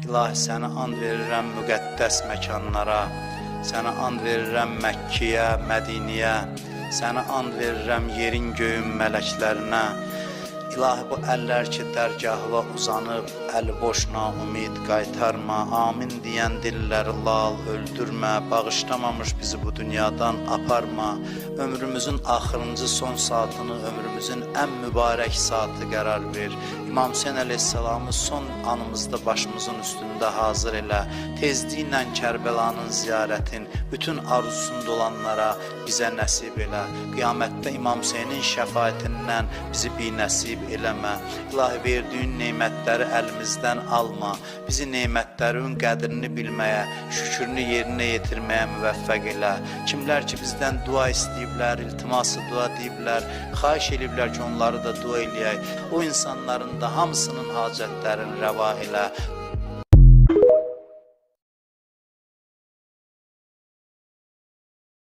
İlahi, səni and verirəm müqəddəs məkanlara, səni and verirəm Məkkəyə, Mədiniyə, səni and verirəm yerin göyün mələklərinə. İlahi, bu əllər ki dərgahına uzanıb, əli boş naümid qaytarma, amin deyən dilləri lal öldürmə, bağışlamamış bizi bu dünyadan aparma, ömrümüzün axırıncı son saatını, ömrümüzün ən mübarək saatı qərar ver. İmam Hüseyn əleyhissalamı son anımızda başımızın üstündə hazır elə, tezliklə Kərbəlanın ziyarətin bütün arzusunda olanlara bizə nəsib elə. Qiyamətdə İmam Hüseynin şəfaətindən bizi binəsib eləmə. İlahi, verdiyin nemətləri əlimizdən alma. Bizi nemətlərin qədrini bilməyə, şükrünü yerinə yetirməyə müvəffəq elə. Kimlər ki bizdən dua istəyiblər, iltiması dua deyiblər, xahiş eləyiblər ki, onları da dua eləyək. O insanların da hamısının hacətlərini rəva elə.